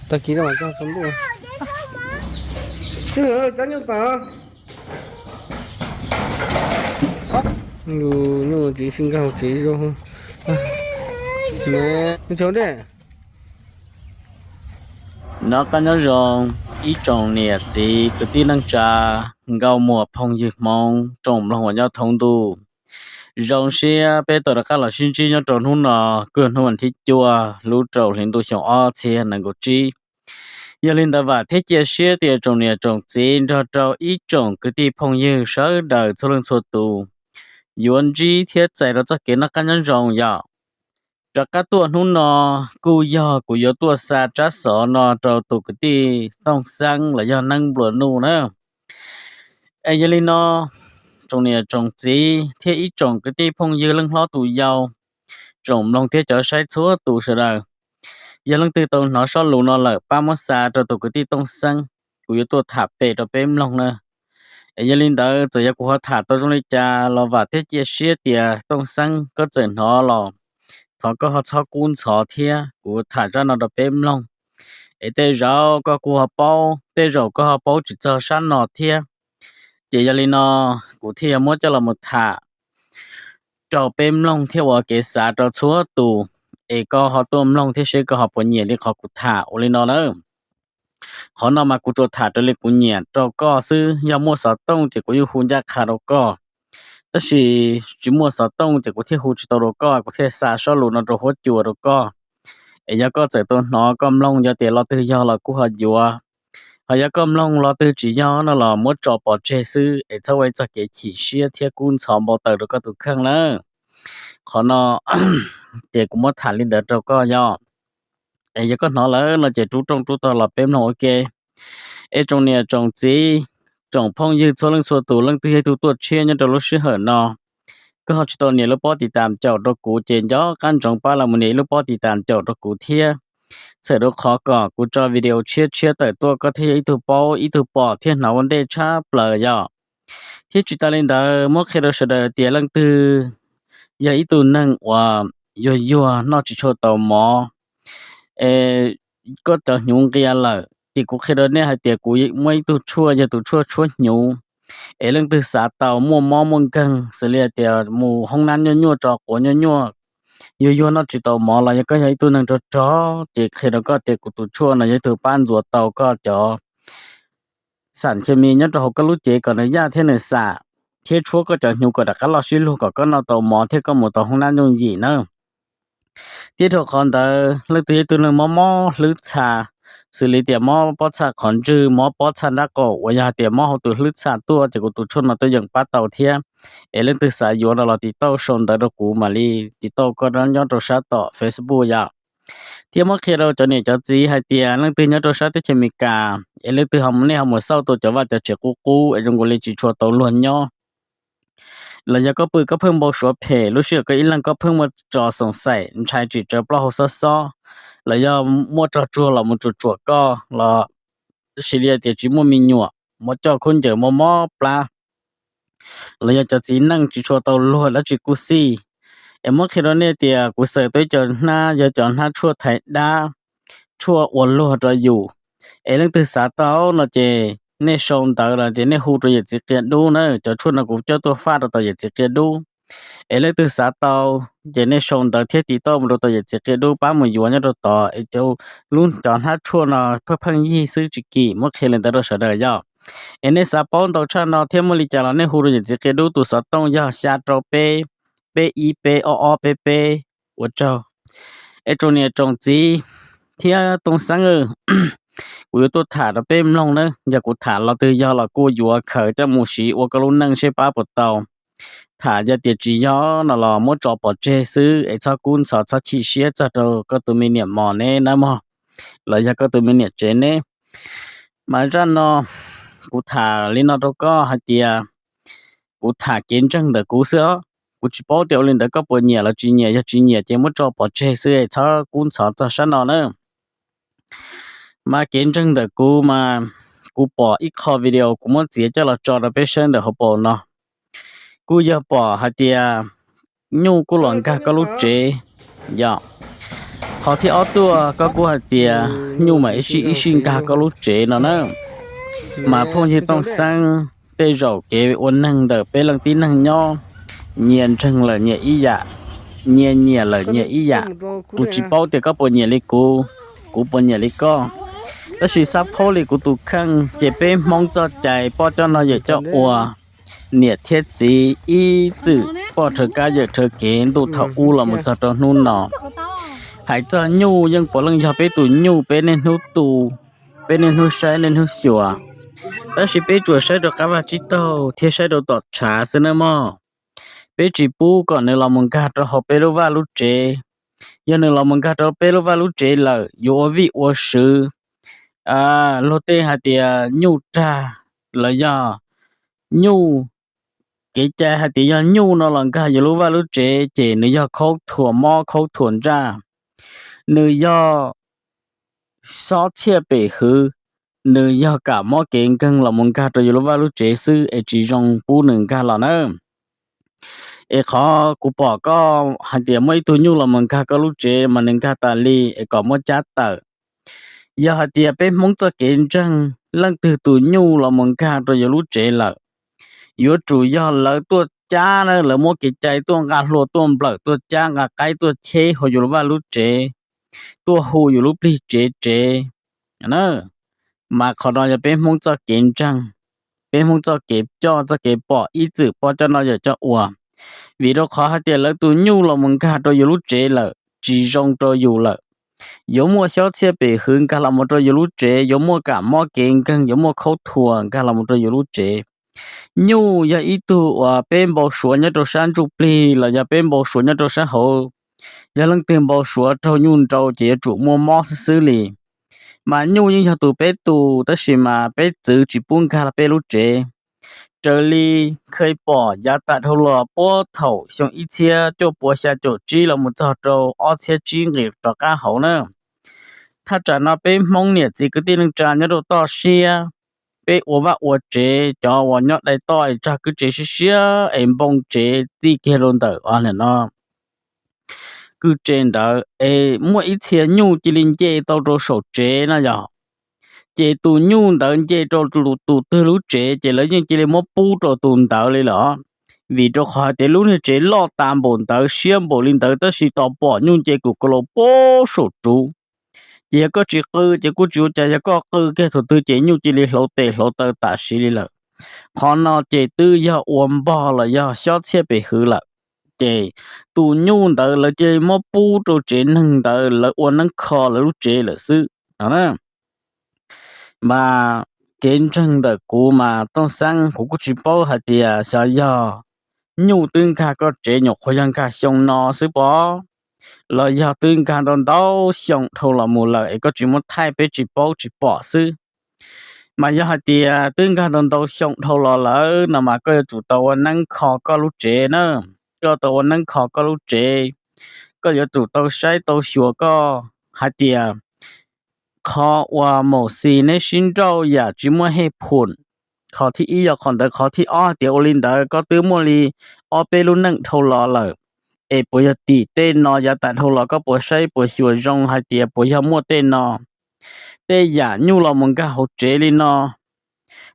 Tag kis no mas cog tsaus ntuj. Cab nyuj tas. Nyuj tsis sib nkag tsis zoo. Neb, neb tsis ua dej. Noj qab nyob zoo ib tsoom niam txiv kwv tij neej tsa, nkauj muam phooj ywg Hmoob, tsoom mloog uas nyob thoob ntuj. Zoo siab peb tau rov qab los sib ntsib nyob rau hnub no, kawg hnub vas thib cuaj lub rau hli ntuj xyoo ob txhiab nees nkaum tsib. Yog li ntawd vam thiab cia siab tias tsoom niam tsoom txiv nrog rau ib tsoom kwv tij phooj ywg sawv daws txhua leej txhua tus yuav ntsib thiab txais rau txoj kev noj qab nyob zoo yom. Rov qab tuaj hnub no kuj yog kuv yuav tuaj xa tsab xov no rau tus kwv tij Tooj Xeeb los yog Neeb Nplua Nuj na. Es yog li no, tsoom niam tsoom txiv thiab ib tsoom kwv tij phooj ywg leej hlob tus yau, tsoom mloog thiab cov saib txhua tus sawv daws, yog leej twg tau hnov zaj lus no lawm pab muab xa rau tus kwv tij Tooj Xeeb, kuv yuav tuaj tham pem rau peb mloog na. Es yog li ntawd txawm yog kuv ho tham tau zoo li cas los vam thiab cia siab tias Tooj Xeeb koj txawm hnov los thov koj ho txhob kub ntxhov thiab kuv tham zaj no rau peb mloog. Es tej zaum koj kuj ho paub, tej zaum koj ho paub tsis txog sab no thiab. Ces yog li no kuv thiaj yuav muab coj los mus tham rau peb mloog thiab ua kev xav rau txhua tus, es koj ho tuaj mloog thiab seb koj ho puas nyiam li qhov kuv tham ua li no na. Qhov no mas kuv tsuas tham raws li kuv nyiam rau koj xwb, yog muaj xov tooj ces kuv yeej hu ncaj qha rau koj. Tab sis tsis muaj xov tooj ces kuv thiaj hu tsis tau rau koj, kuv thiaj xa zaj lus no rau huab cua rau koj. Es yog koj txawm tau hnov koj mloog, yog tias lo twg yog los kuj ho yuav, ho yog koj mloog lo twg tsis yog no los muab tso pov tseg xwb es txhob ua ib txoj kev chim siab thiab kub ntxhov npau taws rau koj tus kheej lawm. Qhov no ces kuv muab tham li ntawd rau koj yog. Es yog koj hnov lawm no ces rub rooj rub tog los peb mloog ua ke. Es tsoom niam tsoom txiv, tsoom phooj ywg txhua leej txhua tus, leej twg yog ib tug tuaj tshiab nyob rau lub sij hawm no, koj ho tsis tau nias lub pob tiv tam caum rau kuv ces nco qab ntsoov pab los mus nias ib lub pob tiv tam caum rau kuv thiab. Txhawm rau qhov kom kuv tso video tshiab tshiab tawm tuaj koj thiaj yog ib tug paub ib tug pom thiab hnov ua ntej tshaj plaws yom. Thiab tsis tas li ntawd muab qhia rau sawv daws tias leej twg yog ib tug neeg uas yuag yuag noj tsis tshua tau mov, es koj cov hnyuv nqia lawm ces kuv qhia rau nej hais tias kuv muaj ib tug tshuaj yog tus tshuaj tshuab hnyuv. Es leej twg xav tau muaj mob muaj nkeeg xws li hais tias mus hoob nab nyuaj nyuaj, tso quav nyuaj nyuaj, yuag yuag noj tsis tau mov los yog koj yog ib tug neeg rog rog ces qhia rau koj tias kuv tus tshuaj no yog ib tug pab ntxuav tau koj cov xam khes mis nyob rau hauv koj lub cev kom nws yaj thiab nws xam, thiab tshuab koj cov hnyuv kom rov qab loj sib luag kom koj noj tau mov thiab koj mus tau hoob nab nyooj yim nawb. Thiab dhau qhov ntawd leej twg yog ib tug neeg mob mob hlwb txha, xws li tias mob pob txha qhov ntswg, mob pob txha nrab qaum uas yog hais tias mob hauv tus hlwb txha tuaj ces kuv tus tshuaj no tuaj yeem pab tau thiab. Es leej twg xav yuav no los tiv tauj sau ntawv rau kuv mam li tiv tauj koj nyob rau sab tom Facebook yom. Thiab muab qhia rau cov niam cov txiv hais tias leej twg nyob rau sab teb chaws Amelikas es leej twg ho nej ho mus xauj tau cov vaj cov tsev qub qub es zoo nkaus li tsis tshua tau luag nyob, los yog koj pw koj pheej npau suav phem, lub sij hawm koj ib leeg koj pheej muaj tso xoom xaim ntshai tsim tsawv plaub hau xob xob, los yog muaj rog tsuag los mus tsuam tsuam koj los sis li tias tsis muaj me nyuam, muab coj khaub ncaws mob mob plab, los yog cov txiv neej tsis tshua tau luag dab tsi kuj xij. Es muab qhia rau nej tias kuv xaws tau ib co hnab, yog cov hnab tshuaj thaiv dab, tshuaj ua luag rau yus. Es leej twg xav tau no ces nej sau ntawv los tias nej hu rau yawm txiv Qia Dub na, cov tshuaj no kuv coj tuaj faj rau tom yawm txiv Qia Dub. Es leej twg xav tau ces nej sau ntawv thiab tiv tauj mus rau tom yawm txiv Qia Dub pab mus yuav nyob rau tod es lub cov hnab tshuaj no pheej pheej yig xwb tsis kim, muab qhia li ntawd rau sawv daws yom. Es nej xav paub ntau tshaj no thiab muaj li cas los nej hu rau yawm txiv Qia Dub tus xov tooj yog xya rau peb, peb ib peb ob ob peb peb. Ua tsaug. Es tsoom niam tsoom txiv thiab Tooj Xeeb, kuv yuav tuaj tham rau peb mloog na, yog kuv tham lo twg yog los kuj yuav khaws coj mus siv ua koj lub neej seb pab puas tau. Tham yog tias tsis yog no los muab tso pov tseg xwb es txhob kub ntxhov txhob chim siab txog rau koj tus me niam mos neb nawb mog, los yog koj tus me niam tsev neb. Mas zaj no kuv tham li no rau koj hais tias kuv tham kev ntseeg ntawm kuv xwb os. Kuv tsis paub tias ua li ntawd koj puas nyiam los tsis nyiam, yog tsis nyiam ces muab tso pov tseg xwb es txhob kub ntxhov txog sab no na. Mas kev ntseeg ntawm kuv mas kuv pom ib qho video kuv muab txiav coj los tso rau peb saib ntawm hauv paus no. Kuj yog pom hais tias nyuj kuj los nkag koj lub tsev, Yog, qhov thib ob tuaj koj kuj hais tias nyuj mas ib sij ib sij nkag koj lub tsev no na. Mas phooj ywg Tooj Xeeb, tej zaum kev ua neeg ntawm peb leej tib neeg nyob, nyias ntseeg lawm nyias ib yam, nyias nyiam lawm nyias ib yam. Kuv tsis paub tias koj puas nyiam li kuv, kuv puas nyiam li koj, tab sis xab phaub li kuv tus kheej ces peb Hmoob txoj cai poj coj no yawm coj ua, niam thiab txiv ib txwm poj rhawv kab yawm rhawv kev ntuj thaum ub los mus txog rau hnub no. Hais txog nyuj yeej puav leej yog peb tus nyuj, peb niaj hnub tu, peb niaj hnub saib niaj hnub xyuas, tab sis peb tsuas saib rau qab vaj tsib taug thiab saib rau tom tshav xwb nawb mog. Peb tsis pub kom nws los mus nkag rau hauv peb lub vaj lub tsev. Yog nws los mus nkag rau peb lub vaj lub tsev lawm yuav ua vij ua sw, luag tej hais tias nyuj rag los yog nyuj, kev cai hais tias yog nyuj no los nkag yus lub vaj lub tsev ces nws yog khaub thuas mob khaub thuas ntsaj, nws yog xob txhiaj pem hwv, nws yog kam mob kev nkeeg los mus nkag rau yus lub vaj lub tsev xwb es tsis zoo pub nws nkag los nawb. Es qhov kuv pom koj hais tias muaj ib tug nyuj los mus nkag koj lub tsev mas nws nkag tas li es kom muab cab tawm. Yog hais tias peb Hmoob txoj kev ntseeg, leej twg tus nyuj los mus nkag rau yus lub tsev lawm, yuav tsum yog lawv tuaj cab na, lawv muab kev cai tuaj nqa hlua tuaj nplawm tuaj cab nqa qaib tuaj cheb hauv yus lub vaj lub tsev, tuaj hu yus lub plig tsev tsev. Mas qhov no yog peb Hmoob txoj kev ntseeg, peb Hmoob txoj kev coj txoj kev pom ib txwm poj coj no yawm coj ua. Vim rau qhov hais tias lawv tus nyuj los mus nkag rau yus lub tsev lawm tsis zoo rau yus lawm. Yuav muaj xyob txhiaj pem hwv nkag los mus rau yus lub tsev, yuav muaj kam mob kev nkeeg, yuav muaj khaub thuas nkag los mus rau yus lub tsev. Nyuj yog ib tug uas peb npau suav nyob rau sab ntsuj plig los yog peb npau suav nyob rau sab hauv. Yog leej twg npau suav raug nyuj nrau ces yuav tsum muaj mob xwb xwb li. Mas nyuj yeej yog tus peb tus tab sis mas peb txwv tsis pub nkag los peb lub tsev. Raws li kheev pom yav tas dhau los puag thaum xyoo ib txhiab cuaj puas xya caum tsib los mus txog rau ob txhiab tsib nqis rov qab hauv na, thaj tsam no peb Hmoob niam txiv kwv tij neej tsa nyob rau toj siab, peb ua vaj ua tsev, cov uas nyob dai toj es tsag kwj tsev siab siab es npoo tsev txij kiag rau ntawm o no kwj tsev ntawd es muaj ib txhia nyuj cia li nce tau rau saum tsev no yog, ces tus nyuj ntawd nce rau tus twg lub tsev ces lawv yeej cia li muab pub rau tus ntawd li lawm. Vim rau qhov hais tias lub niag tsev loj tas npaum ntawd siab npaum li ntawd tab sis tos pom nyuj nce kum ka laus puag saum tsuv. Ces yog koj tsis qw ces kuj tsis ua cas, yog koj qw kiag thaum twg ces nyuj cia li hlauv tes hlauv taw tam sim li lawm. Qhov no ces twb yog ua npog los yog xyob txhiaj pem hwv lawm. Ces tus nyuj ntawd lawv cia li muab pub rau tsev neeg ntawd lawv ua neeb kho lawv lub tsev lawm xwb no na. Mas kev ntseeg ntawm kuv mas Tooj Xeeb, kuv kuj tsis paub hais tias xyov yog nyuj twb nkag koj tsev nyuam qhuav yog nkag xyoo no xwb pob, los yog twb nkag ntau ntau xyoo dhau los mus lawm es koj tsis muab thaij peb tsis paub tsis pom xwb. Mas yog hais tias twb nkag ntau ntau xyoo dhau los lawm no mas koj yuav tsum tau ua neeb kho koj lub tsev na. Koj tau ua neeb kho koj lub tsev, koj yuav tsum tau saib tau xyuas koj hais tias qhov uas maum xis neb sib nrauj yam tsis muaj hej phum, qhov thib ib yog qhov ntawd. Qhov thib ob hais tias ua li ntawd koj twb muaj li ob peb lub neej dhau los lawm, es puas yog tim tej no yav tas dhau los koj puas saib puas xyuas zoo hais tias puas yog muaj tej no, tej yam nyuj los mus nkag hauv tsev li no,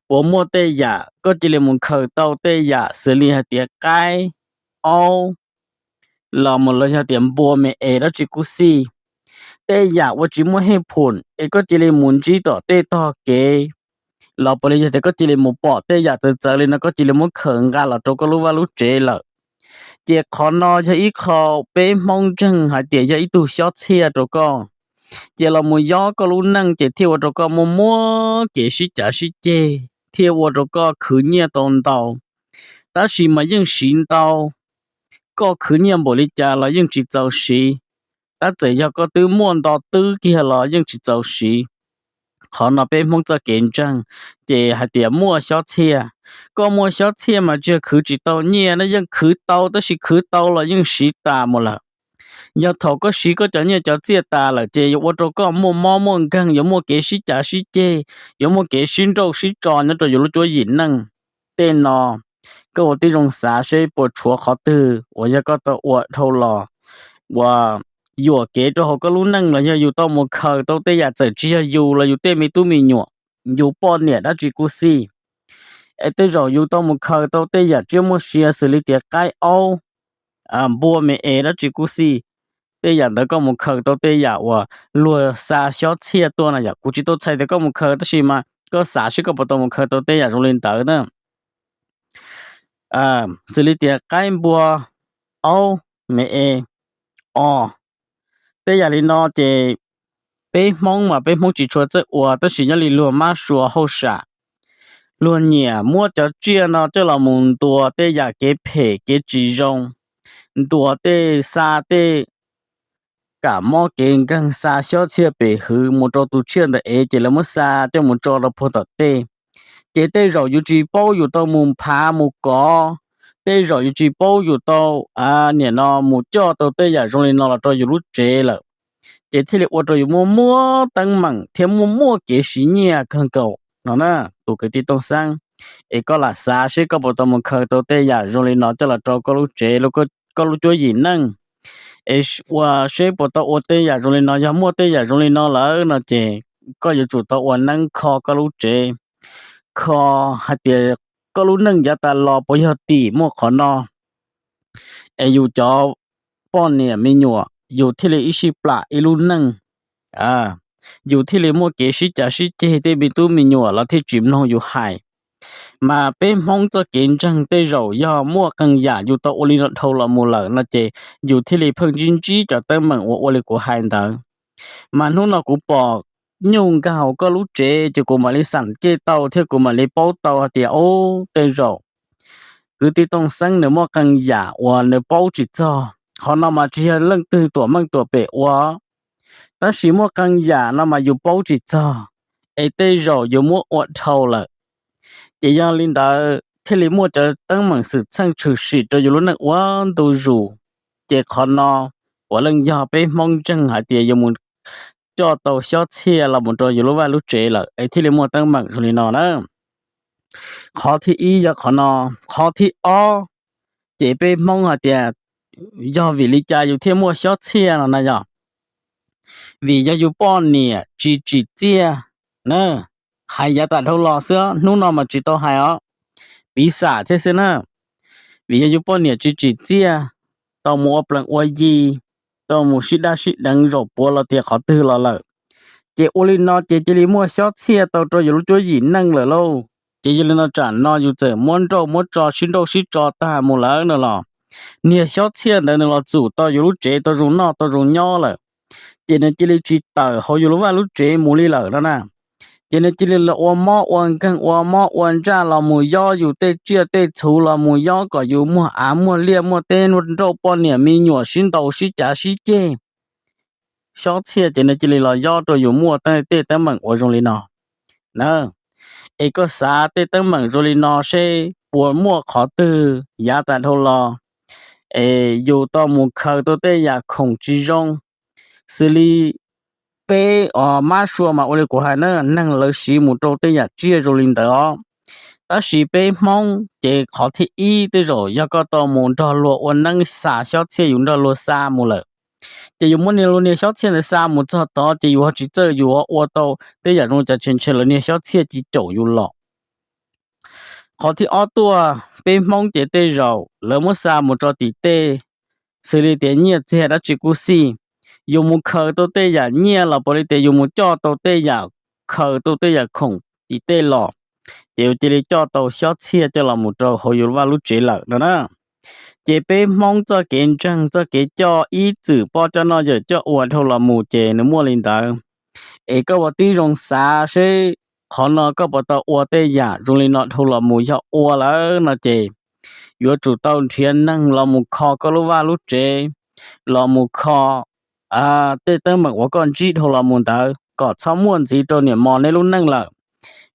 puas muaj tej yam koj cia li mus khaws tau tej yam xws li hais tias qaib, aub, los mus los yog tias npua me es dab tsi kuj xij, tej yam uas tsis muaj hej phum es koj cia li mus ntsib tom tej tog kev, los puas li yog tias koj cia li mus pom tej yam txawv txawv li no koj cia li muab khaws nqa los rau koj lub vaj lub tsev lawm, ces qhov no yog ib qho peb Hmoob ntseeg hais tias yog ib tug xyob txhiaj rau koj. Ces los mus yob koj lub neej ces thiaj ua rau koj muaj muaj kev sib cav sib ceg, thiaj ua rau koj khwv nyiaj tau ntau. Tab sis mas yeej siv ntau, koj khwv nyiaj npaum li cas los yeej tsis txaus siv. Tab txawm yog koj twb muaj nto twb kiag los yeej tsis txaus siv. Qhov no peb Hmoob txoj kev ntseeg, ces hais tias muaj xyob txhiaj. Koj muaj xyob txhiaj mas tsis yog khwv tsis tau nyiaj na, yeej khwv tau tab sis khwv tau los yeej siv tas mus lawm. Yog thaum koj siv koj cov nyiaj cov txiaj tas lawm ces yuav ua rau koj muaj mob muaj nkeeg, yuav muaj kev sib cav sib ceg, yuav muaj kev sib nrauj sib tso nyob rau yus lub cuab yim neej. Tej no koj ua tib zoo xav seb puas tshuav qhov twg uas yog koj tau ua dhau los uas yuam kev rau hauv koj lub neej los yog yus tau mus khaws tau tej yam txawm tsis yog yus los yus tej me tub me nyuam, yus poj niam dab tsi kuj xij, es tej zaum yus tau mus khaws tau tej yam tsiaj muaj sia xws li tias qaib aub, npua me es dab tsi kuj xij. Tej yam ntawd koj mus khaws tau tej yam uas luag xa xyob txhiaj tuaj na yom. Kuv tsis tau txhais tias koj mus khaws tab sis mas koj xav seb koj puas tau mus khaws tau tej yam zoo li ntawd na. Xws li tias qaib, npua, aub, me es, os, tej yam li no ces peb Hmoob mas peb Hmoob tsis tshua txawj ua, tab sis nyob li luag mab sua hauj sam, luag nyiam muab cov tsiaj no coj los mus ntuas tej yam kev phem kev tsis zoo, ntuas tej, xa tej kam mob kev nkeeg, xa xyob txhiaj pem hwv mus rau tus tsiaj ntawd es ces lawv muab xa coj mus tso rau puag tom tej. Ces tej zaum yus tsis paub yus tau mus phav mus kov, tej zaum yus tsis paub yus tau, niam no mus coj tau tej yam zoo li no los rau yus lub tsev lawm, ces thiaj li ua rau yus muaj muaj teeb meem thiab muaj muaj kev siv nyiaj kawg nkaus no na, tus kwv tij Tooj Xeeb. Es koj lam xav seb koj puas tau mus khaws tau tej yam zoo li no coj los rau koj lub tsev, koj lub cuab yim neej, es ua seb puas tau ua tej yam zoo li no. Yog muaj tej yam zoo li no lawm no ces koj yuav tsum tau ua neeb kho koj lub tsev, kho hais tias koj lub neej yav tas los puas yog tim muaj qhov no, es yus cov poj niam me nyuam yus thiaj li ib sij plam ib lub neej, yus thiaj li muaj kev sib cav sib ceg, tej me tub me nyuam los thiaj tsis mloog yus hais. Mas peb Hmoob txoj kev ntseeg tej zaum yog muaj qee yam yus tau ua li no dhau los mus lawm no ces yus thiaj li pheej ntsib ntsib cov teeb meem uas ua li kuv hais ntawd. Mas hnub no kuv pom nyuj nkag hauv koj lub tsev ces kuv mam li xam kej tau thiab kuv mam li paub tau hais tias, ub, tej zaum kwv tij Tooj Xeeb nws muaj qee yam uas nws paub tsis txog. Qhov no mas tsis yog leej twg tuam meej tuam pem ua, tab sis muaj qee yam no mas yus paub tsis txog, es tej zaum yus muab ua dhau lawm. Ces yog li ntawd thiaj li muaj cov teeb meem xwm txheej tshwm sim rau yus lub neej ua ntu zus. Ces qhov no puav leej yog peb Hmoob ntseeg hais tias yuav mus coj tau xyob txhiaj los mus rau yus lub vaj lub tsev lawm es thiaj li muaj teeb meem zoo li no na. Qhov thib ib yog qhov no. Qhov thib ob, ces peb Hmoob hais tias yog vim li cas yus thiaj muaj xyob txhiaj no na yog vim yog yus poj niam tsis tsim txiaj na. Hais yav tas dhau los xwb, hnub no mas tsis tau hais os, piv xam thiab xwb na. Vim yog yus poj niam tsis tsim txiaj, tau mus ua plees ua yi, tau mus sib daj sib deev zaum puav los tias qhov twg los lawm, ces ua li no ces cia li muaj xyob txhiaj tau rau yus lub cuab yim neej lawm lauj. Ces yog li no tsam no yus txawm muab nrauj muab tso sib nrauj sib tso tag mus lawm no los, niag xyob txhiaj ntawd nws los txum tau yus lub tsev tau zoo noj tau zoo nyob lawm, ces nws cia li tsis tawm hauv yus lub vaj lub tsev mus li lawm no na. Ces nws cia li los ua mob ua nkeeg ua mob ua ntsaj los mus yob yus tej tsiaj tej txhu los mus yob kom yus muag av muag liaj muaj teb nrauj poj niam me nyuam sib ntaus sib cav sib ceg. Xyob txhiaj ces nws cia li los yob rau yus muaj tej teeb meem ua zoo li no na. Es koj xav tej teeb meem zoo li no seb puas muaj qhov twg yav tas dhau los es yus tau mus khaws tau tej yam khoom tsis zoo, xws li peb os mab sua mas ua li kuv hais na, neeg lawv siv mus rau tej yam tsiaj zoo li ntawd os. Tab sis peb Hmoob ces qhov thib ib tej zaum yog koj tau mus nrog luag ua neeb xa xyob txhiaj yus nrog luag xa mus lawm, ces yus muab niag luag niag xyob txhiaj ntawd xa mus txog tod ces yus ho tsis txawj yus ho ua tau tej yam zoo cas ces ntshe lawv niag xyob txhiaj cia caum yus los. Qhov thib ob tuaj, peb Hmoob ces tej zaum lawv muab xa mus rau tim tej, xws li tias nyiaj txiag dab tsi kuj xij, yus mus khaws tau tej yam nyiaj los puav li tias yus mus coj tau tej yam, khaws tau tej yam khoom tim tej los, ces yus cia li coj tau xyob txhiaj coj los mus rau hauv yus vaj lub tsev lawm no na. Ces peb Hmoob txoj kev ntseeg txoj kev coj ib txwm poj coj noj yawm coj ua dhau los mus ces nws muaj li ntawd. Es koj ua tib zoo xav seb qhov no koj puas tau ua tej yam zoo li no dhau los mus, yog ua lawm no ces yuav tsum tau nrhiav neeg los mus kho koj lub vaj lub tsev, los mus kho tej teeb meem uas koj ntsib dhau los mus ntawd kom txhob muaj ntxiv rau niam mos neb lub neej lawm.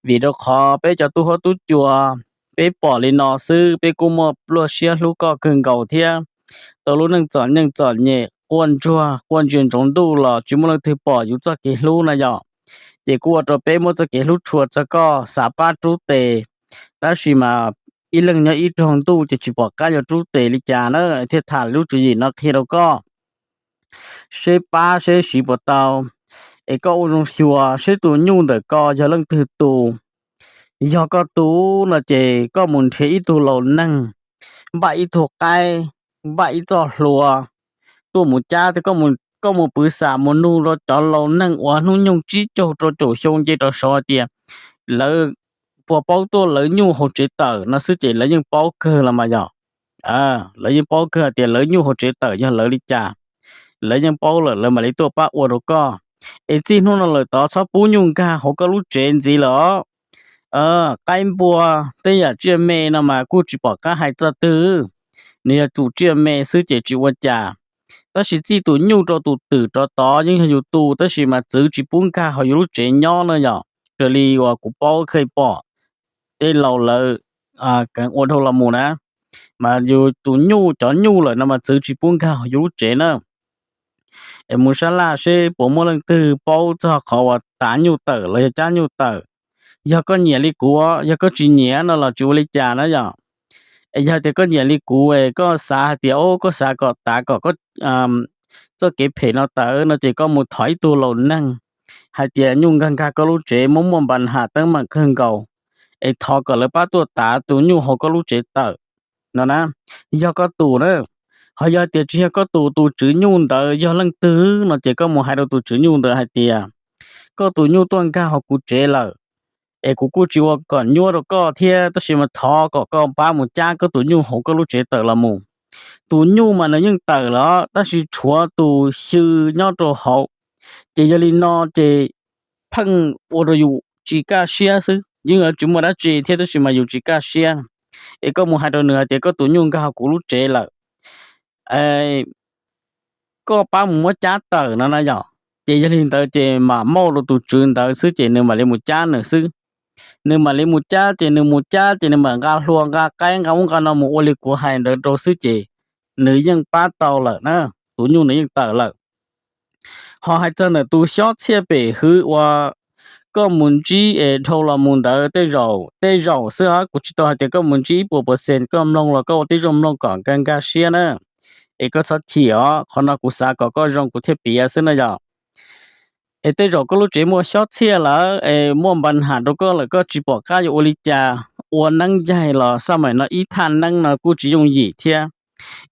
Vim rau qhov peb cov tub huab tub cua, peb pom li no xwb peb kuj muaj pluaj siab hlub koj kawg nkaus thiab. Tau lub neej txom nyeej txom nyem quaj ntsuag quaj ntsia ntsoov ntuj los tsis muaj leej twg pom yus txoj kev hlub no yom. Ces kuj ua rau peb muaj txoj kev hlub tshua txog koj, xav pab rub tes, tab sis mas ib leeg nyob ib raug ntuj ces tsis pom qab yuav rub tes li cas na, thiaj tham lub tswv yim no qhia rau koj. seb pab seb siv puas tau, es koj ua zoo xyuas seb tus nyuj ntawm ko yog leej twg tus. Yog koj tus no ces koj mus nrhiav ib tug laus neeg, npaj ib tug qaib, npaj ib txoj hlua tuaj mus cab. Koj mus pw xam mus nug rau cov laus neeg uas hnub nyoog tsib caug rau caum xyoo nce rau saud hais tias lawv puas paub tuaj lawv nyuj hauv tsev tawm no xwb ces lawv yeej paub kawg los mas yog. Lawv yeej paub kawg tias lawv nyuj hauv tsev tawm yog lawv li cas, lawv yeej paub lawm lawv mam li tuaj pab ua rau koj. Es txij hnub no lawm tod txhob pub nyuj nkag hauv koj lub tsev ntxiv lawm os. Qaib npua, tej yam tsiaj me no mas kuj tsis pom qab hais txog twg, nws yog tus tsiaj me xwb ces tsis ua cas. Tab sis txij tus nyuj rau tus twm rov tod yeej yog yus tus, tab sis mas txwv tsis pub nkag hauv yus lub tsev nyob na yom. Raws li uas kuv paub kheej pom tej laus lawv keev ua dhau los mus na, mas yus tus nyuj cov nyuj lawm no mas txwv tsis pub nkag hauv yus lub tsev na. Es mus sab laj seb puas muaj leej twg paub txog qhov uas tav nyuj tawm los yog cab nyuj tawm. Yog koj nyiam li kuv, yog koj tsis nyiam no los tsis ua li cas na yom. Es yog tias koj nyiam li kuv es koj xav hais tias o koj xav kom tav kom koj txoj kev phem no tawm no ces koj mus thov ib tug laus neeg hais tias nyuj nkag nkag koj lub tsev muaj muaj npa nham teeb meem kawg nkaus, es thov kom lawv pab tuaj tav tus nyuj hauv koj lub tsev tawm no na, yog koj tus na. Ho yog tias tsis yog koj tus, tus tswv nyuj ntawd yog leej twg no ces koj mus hais rau tus tswv nyuj ntawd hais tias koj tus nyuj tuaj nkag hauv kuv tsev lawm, es kuv kuj tsis ua kom nyuaj rau koj thiab, tab sis mas thov kom koj pab mus cab koj tus nyuj hauv koj lub tsev tawm los mus. Tus nyuj mas nws yeej tawm los tab sis tshuav tus xyw nyob rau hauv, ces yog li no ces pheej ua rau yus tsis kaj siab xwb, yeej tsis muaj dab tsi thiab tab sis mas yus tsis kaj siab. Es koj mus hais rau nws hais tias koj tus nyuj nkag hauv kuv lub tsev lawm, koj pab mus muab cab tawm no na yom. Ces yog li ntawd ces mam mauj rau tus tswv ntawd xwb ces nws mam li mus cab nws xwb. Nws mam li mus cab ces nws mus cab ces nws mam nqa hlua nqa qaib nqa ub nqa no mus ua li kuv hais ntawd rau xwb ces nws yeej pab tau lawm na, tus nyuj nws yeej tawm lawm. Ho hais txog ntawm tus xyob txhiaj pem hwv uas koj mus ntsib es dhau los mus ntawd tej zaum tej zaum xwb os, kuv tsis tau hais tias koj mus ntsib ib puas percent, koj mloog los koj ua tib zoo mloog kom nkag nkag siab na, es koj txhob chim os, qhov no kuv xav kom koj zoo kuv thiaj piav xwb na yom. Es tej zaum koj lub tsev muaj xyob txhiaj lawm es muaj npa nham rau koj lawm koj tsis pom qab yuav ua li cas, ua neeb yaig los xaj maim no ib thaj neeb no kuj tsis yooj yim thiab.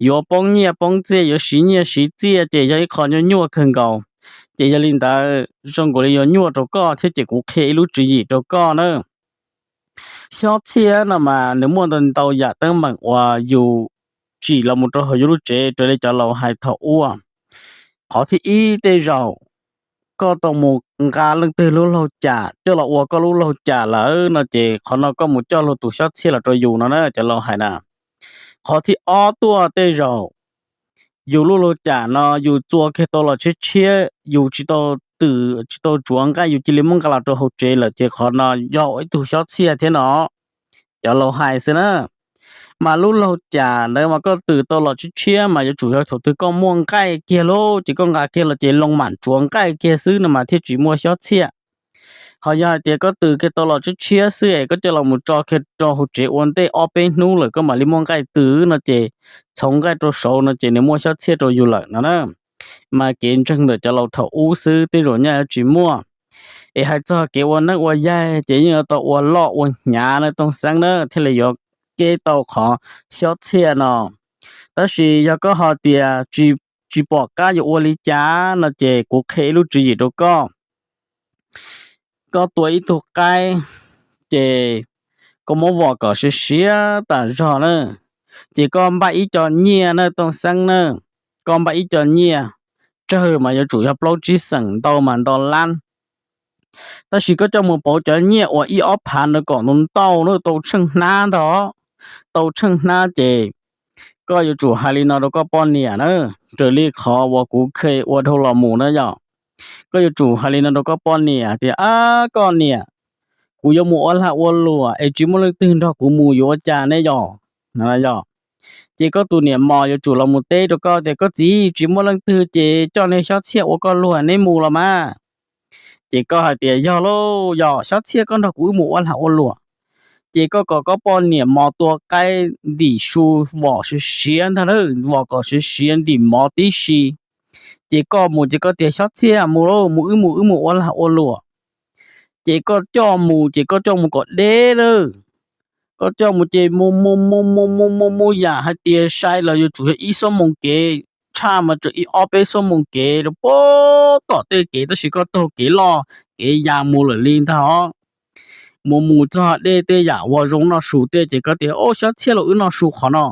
Yuav poob nyiaj poob txiaj yuav siv nyiaj siv txiaj ces yog ib qho nyuaj nyuaj kawg nkaus. Ces yog li ntawd zoo nkaus li yuav nyuaj rau koj thiab ces kuv qhia ib lub tswv yim rau koj na. Xyob txhiaj no mas nws muaj ntau ntau yam teeb meem uas yus tsim los mus rau hauv yus lub tsev raws li cov laus hais thaum ub. Qhov thib ib tej zaum koj tau mus nqa leej twg lub laug cam coj los ua koj lub laug cam lawm no ces qhov no koj mus coj luag tus xyob txhiaj los rau yus no na cov laus hais na. Qhov thib ob tuaj tej zaum yus lub laug cam no yus txua kiag tau los tshiab tshiab yus tsis tau twm tsis tau tsuav nqaij yus cia li muab nqa los rau hauv tsev lawm ces qhov no yog ib tug xyob txhiaj thiab no. Cov laus hais xwb na. Mas lub laug cam ntawd mas koj twm tau los tshiab tshiab mas yuav tsum yog thaum twg koj muaj nqaij kiag lauj ces koj nqa kiag los ces loo mam tsuav nqaij kiag xwb no mas thiaj tsis muaj xyob txhiaj. Ho yog hais tias koj twm kiag tau los tshiab tshiab xwb es koj coj los mus tso kiag rau hauv tsev ua ntej ob peb hnub lawm koj mam li muaj nqaij twm no ces txhoov nqaij rau saud no ces nws muaj xyob txhiaj rau yus lawm no na. Mas kev ntseeg ntawm cov laus thaum ub xwb tej zaum nyaj yuav tsis muaj. Es hais txog kev ua neeb ua yaig ces yeej yuav tau ua loj ua hnyav na Tooj Xeeb na thiaj li yuav keb tau qhov xyob txhiaj no. Tab sis yog koj ho tias tsis pom qab yuav ua li cas no ces kuv qhia ib lub tswv yim rau koj. Koj tua ib tug qaib, ces koj muab vom kom siav siav tas zog na, ces koj npaj ib co nyiaj na Tooj Xeeb na, koj npaj ib co nyiaj, tsawg mas yuav tsum yog plaub tsib xeem, ntau mas ntau lab. Tab sis koj coj mus pauv cov nyiaj uas ib ob phav ntawd kom ntau ntau na, tau tsheej hnab ntag, tau tsheej hnab ces koj yuav tsum hais li no rau koj poj niam na, raws li qhov uas kuv kheev ua dhau los mus na yom. Koj yuav tsum hais li no rau koj poj niam tias, ab koj niam, kuv yuav mus ua lag ua luam es tsis muaj leej twg nrog kuv mus yuav ua cas ne yom? Ces koj tus niam mos yuav tsum los mus teb rau koj tias, koj txiv, tsis muaj leej twg ces coj niag xyob txhiaj ua koj luag neb mus los mas. Ces koj hais tias, yog lauj, yog xyob txhiaj koj nrog kuv wb mus ua lag ua luam. Ces koj kom koj poj niam mos tua qaib ntim su, vom siav siav ntag, vom kom siav siav ntim mov tib si. Ces koj mus ces koj tias Xyob Txhiaj mus lauj, mus wb mus wb mus ua lag ua luam. Ces koj coj mus ces koj coj mus kom deb lawm. Koj coj mus ces mus mus mus mus mus mus mus yam hais tias sai los yuav tsum yog ib xuab moos kev, tshaj mas tseem ib ob peb xuab moos kev rau pem tom tej kev, tab sis koj taug kev loj kev ya mus lawm li ntag os. Mus mus txog deb tej yam uas zoo noj su tej ces koj tias, Au, Xyob Txhiaj los wb noj su qhov no.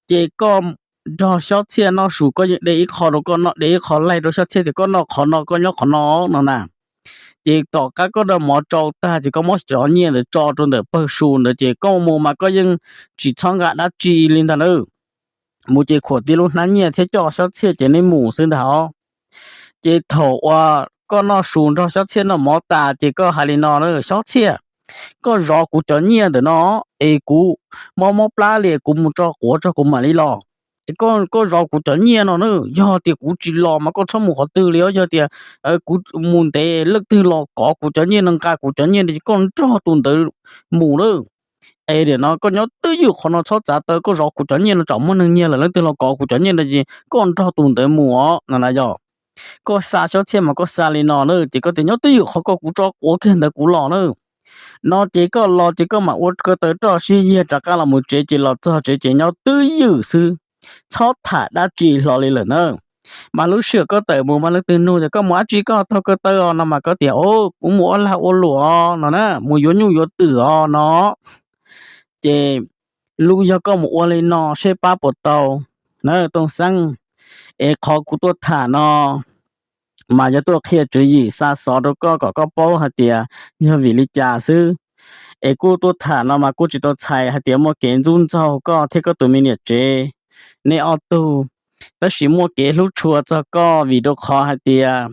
Ces koj nrog Xyob Txhiaj noj su, koj yeej de ib qho rau koj noj, de ib qho laig rau Xyob Txhiaj tias koj noj qhov no, koj nyob qhov no no na. Ces tom qab koj da mov tsau tag ces koj muab cov nyiaj ntawd tso rau ntawm pawg su ntawd ces koj mus mas koj yeej tsis txhob nqa dab tsi li ntag na. Mus ces khuam tib lub hnab nyiaj thiab coj Xyob Txhiaj ces nej mus xwb ntag os. Ces thaum uas koj noj su nrog Xyob Txhiaj noj mov tas ces koj hais li no, Xyob Txhiaj, koj zov kuv cov nyiaj ntawm no es kuv mob mob plab li, kuv mus tso quav tso kuv mam li los. Koj zov kuv cov nyiaj no na, yog tias kuv tsis los mas koj txhob mus qhov twg li os. Yog tias kuv mus ntev leej twg los kov kuv cov nyiaj no nqa kuv cov nyiaj no ces koj nrog tus ntawd mus na. Es nim no koj nyob twj ywm qhov no txhob txav taw, koj zov kuv cov nyiaj no tsam muaj neeg nyiag lawm leej twg los kov kuv cov nyiaj no ces koj nrog tus ntawd mus os no na yog. Koj xa Xyob Txhiaj mas koj xa li no na ces koj tias nyob twj ywm qhov ko kuv tso quav kiag ntawd kuv los na. No ces koj los ces koj mam ua ko taw roj sib yiag rov qab los mus tsev ces los txog tsev ces nyob twj ywm xwb, txhob tham dab tsi hlo li lawm na. Mas lub sij hawm koj tawm mus mas leej twg nug tias koj mus dab tsi koj taug ko taw os no mas koj tias, Au, kuv mus ua lag ua luam no na, mus yuav nyuj yuav twm os no. Ces lub yog koj mus ua li no seb pab puas tau na Tooj Xeeb. Es qhov kuv tuaj tham no mas yog tuaj qhia tswv yim xa xov rau koj kom koj paub hais tias yog vim li cas xwb. Es kuj tuaj tham no mas kuj tsis tau txhais hais tias muaj kev ntxub ntxaug koj thiab koj tus me niam tsev nej ob tug, tab sis muaj kev hlub tshua txog koj vim rau qhov hais tias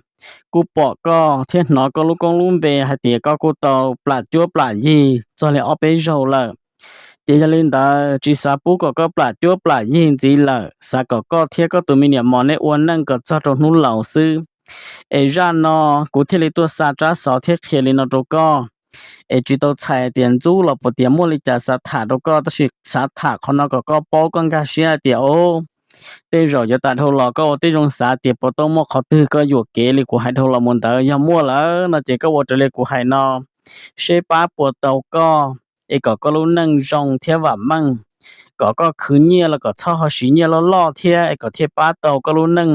kuj pom koj thiab hnov koj lub koob lub npe hais tias koj kuj tau plam cuab plam yig txog li ob peb zaug lawm. Ces yog li ntawd tsis xav pub kom koj plam cuab plam yig ntxiv lawm, xav kom koj thiab koj tus me niam mos nej ua neej kom txog rau hnub laus xwb. Es zaj no kuv thiaj li tuaj xa tsab xov thiab qhia li no rau koj. Es tsis tau txhais tias ntxub los puas tias muaj li cas xav tham rau koj, tab sis xav tham qhov no kom koj paub koj nkag siab hais tias, o, tej zaum yuav tas dhau los koj ua tib zoo xav tias puas tau muaj qhov twg koj yuam kev li kuv hais dhau los mus ntawd. Yog muaj lawm no ces koj ua raws li kuv hais no, seb pab puas tau koj, es kom koj lub neej zoo thiab vam meej, kom koj khwv nyiaj los kom txhob ho siv nyiaj loj loj thiab es kom thiaj pab tau koj lub neej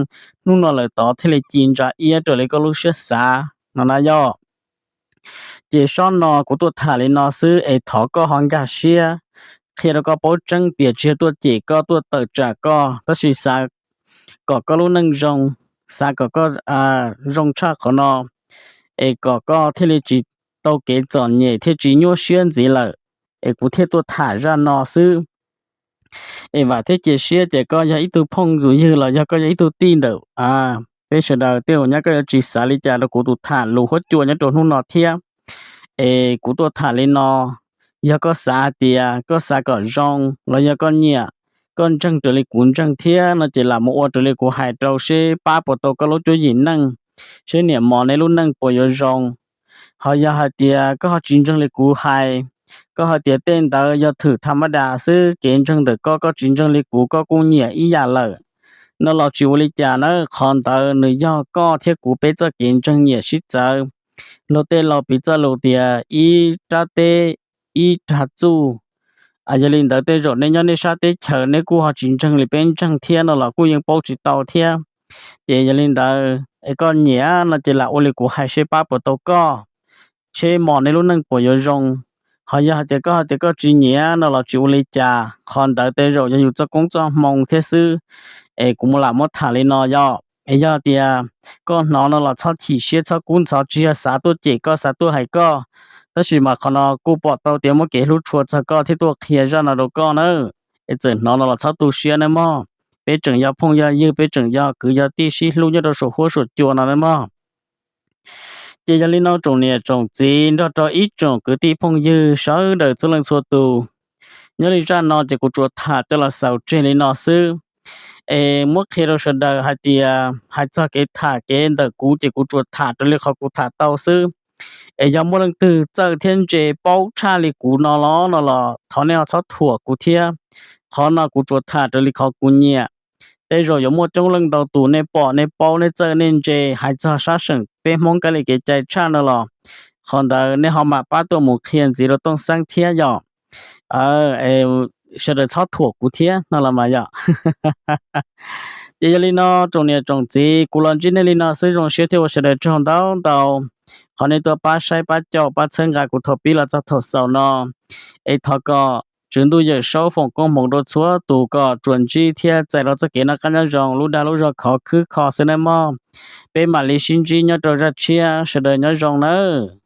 hnub no lawm tod thiaj li ci ntsa iab raws li koj lub siab xav no na yog. Ces sob no kuv tuaj tham li no xwb es thov koj ho nkag siab, qhia rau koj paub tseeb tias tsis yog tuaj cem koj tuaj tawm tsam koj, tab sis xav kom koj lub neej zoo, xav kom koj zoo tshaj qhov no, es kom koj thiaj li tsis tau kev txom nyem thiaj tsis nyuaj siab ntxiv lawm, es kuv thiaj tuaj tham zaj no xwb. Es vam thiab cia siab tias koj yog ib tug phooj ywg los yog koj yog ib tug tij ntawm peb sawv daws tej zaum nyab koj yuav tsis xav li cas rau kuv tus tham lus huab cua nyob rau hnub no thiab. Es kuv tuaj tham li no, yog koj xav hais tias koj xav kom zoo los yog koj nyiam, koj ntseeg raws li kuv ntseeg thiab no ces lam mus ua raws li kuv hais rau seb pab puas tau koj lub cuab yim neej, seb niam mos nej lub neej puas yuav zoo. Ho yog hais tias koj ho tsis ntseeg li kuv hais, koj hais tias tej ntawd yog thwm tha mab das xwb, kev ntseeg ntawm koj koj tsis ntseeg li kuv koj kuj nyiam ib yam lawm, no los tsis ua li cas na. Qhov ntawd nws yog koj thiab kuv peb txoj kev ntseeg nyiam sib txawv. Luag tej laus piv txoj lus tias ib rab teb ib rag txuj. Yog li ntawd tej zaum nej nyob nej sab teb chaws nej kuj ho tsis ntseeg li peb ntseeg thiab no los kuj yeej paub tsis tau thiab. Ces yog li ntawd es koj nyiam no ces lam ua li kuv hais seb pab puas tau koj, seb mos nej lub neej puas yuav zoo. Ho yog hais tias koj hais tias koj tsis nyiam no los tsis ua li cas, qhov ntawd tej zaum yog yus txoj koob txoj hmoo thiab xwb. Es kuv mus lam muab tham li no yog, es yog tias koj hnov no los txhob chim siab txhob kub ntxhov, tsis yog xav tuaj cem koj xav tuaj hais koj, tab sis mas qhov no kuj pom tau tias muaj kev hlub tshua txog koj thiab tuaj qhia zaj no rau koj na. Es txawm hnov no los txhob tu siab nawb mog, peb tseem yog phooj yog ywg, peb tseem yog kwv yog tij sib hlub nyob rau saum huab saum cua no nawb mog. Ces yog li no tsoom niam tsoom txiv nrog rau ib tsoom kwv tij phooj ywg sawv daws txhua leej txhua tus, nyob li zaj no ces kuv tsuas tham coj los xaus tseg li no xwb. Es muab qhia rau sawv daws hais tias hais txog kev tham kev ntawm kuv ces kuv tsuas tham raws li qhov kuv tham tau xwb. Es yog muaj leej twg txawj thiab ntse paub tshaj li kuv no los no los thov nej ho txhob thuam kuv thiab. Qhov no kuv tsuas tham raws li qhov kuv nyiam. tej zaum yuav muaj coob leej ntau tus nej pom nej paub nej txawj nej ntse hais txog sab seem peb Hmoob kab li kev cai tshaj no los qhov ntawd nej ho mam pab tuaj mus qhia ntxiv rau Tooj Xeeb thiab yom. Sawv daws txhob thuam kuv thiab no los mas yom. Ces yog li no tsoom niam tsoom txiv, kuv los ntsib nej li no xwb zoo siab thiab ua sawv daws tsaug ntau ntau qhov nej tuaj pab saib pab caum pab txhawb nqa kuv thaum pib los txog thaum xaus no. Es thov kom Tswv Ntuj Yawm Saub foom koob hmoov rau txhua tus kom tsuas ntsib thiab txais los txoj kev noj qab nyob zoo, lub dag lub zog khov khwb kho xwb nawb mog. Peb mam li sib ntsib nyob rau zaj tshiab, sawv daws nyob zoo nawb.